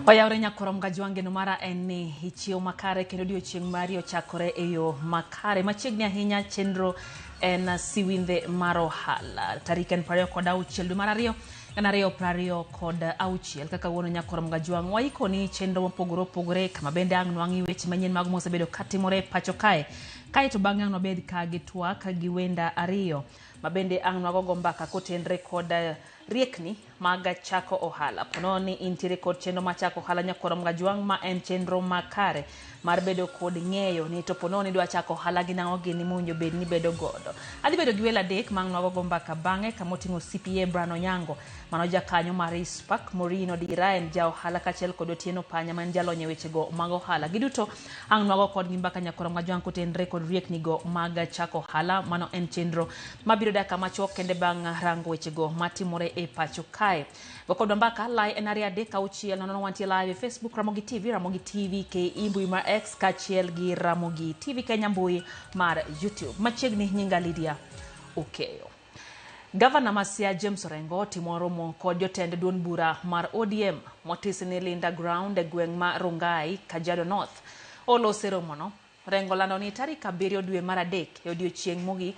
Oyawre nyakorom gajwang' geno mara en ni ichiew makare kendo odiochieng' mari ochakore e yo makare. Machiegni ahinya chenro en siwindhe mar ohala. Tarik en 26 dwe mar ariyo 2026 kaka wuono nyakorom gajwang' waikoni chenro mopogore opogore kama bende ang' nwang'i weche manyien mag mosebedo katimore e pacho kae. Kaeto bang'e ang' nwabed ka gi twak gi wenda ariyo ma bende ang' nwagogo mbaka kotenre kod riekni mag chako ohala. Ponono ni intiere kod chenro mar chako ohala nyakorom gajwang' ma en chenro makare mar bedo kod ng'eyo ni to ponono ni idwa chako ohala gi nang'o gini mowinjo bed ni ibedo godo. Adhi bedo gi welo adek ma ang' nwagogo mbaka bang'e kama oting'o CPA Brian Onyango mano jakanyo mar ISPAC, Maureen Odira en ja ohala kaachiel kod Otieno Panya ma en jalony e wechego mag ohala. Giduto ang' nwago kodgi mbaka nyakorom gajwang' kotenre kod rieknigo mag chako ohala. Mano en chenro mabiro dakika machuok kende bang' rango wechego matimore e pacho kae. Go kodwa mbaka lai en 2 3 6 0 wantie live e Facebook Ramogi TV, Ramogi TV KE mbui mar X kaachiel gi Ramogi TV Kenya mbui mar YouTube. Machiegni nyinga Lydia Okeyo. Gavana ma Siaya James Orengo timo romo kod jotend duond bura mar ODM motis ni Linda Ground e gweng' ma Rongai, Kajiado North. Olose romono, Orengo lando ni tarik 7 dwe mar adek e odiochieng' mogik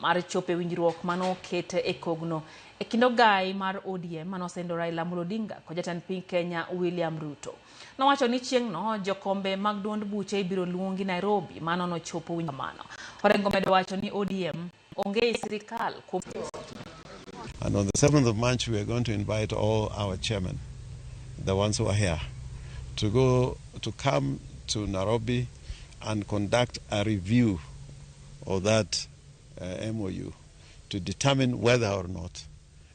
mar chopo e winjruok manoket e kogno e kind ogai mar ODM manosendo Raila Amolo Odinga kod jatend piny Kenya William Ruto. Nowacho ni chieng'no jokombe mag duond buche ibiro luongi Nairobi mano nochopo winjruok kamano. Orengo medo wacho ni ODM onge e sirikal kuom And on the 7th of March, we are going to invite all our chairmen, the ones who are here, to go to come to Nairobi and conduct a review of that MOU to determine whether or not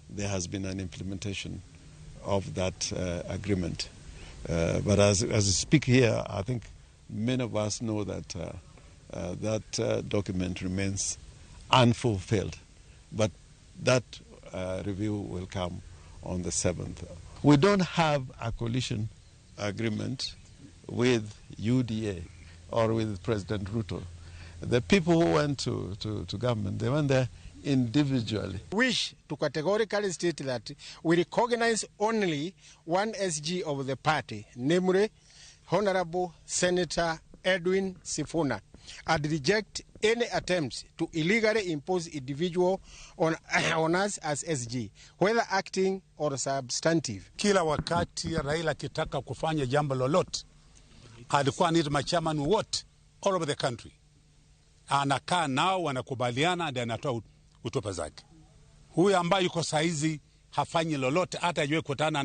there has been an implementation of that agreement. But as we speak here, I think many of us know that that document remains unfulfilled. But that review will come on the 7th. We don't have a coalition agreement with UDA or with President Ruto. The people who went to government, they went there individually. Wish to categorically state that we recognize only one SG of the party, namely Honorable Senator Edwin Sifuna, and reject any attempts to illegally impose individual on us as SG, whether acting or substantive. Kila wakati Raila akitaka kufanya jambo lolote alikuwa anaita machairman wote all over the country, anakaa nao wanakubaliana, ndiye anatoa hotuba zake. Huyu ambaye yuko saizi hafanyi lolote, hata hajui kutana.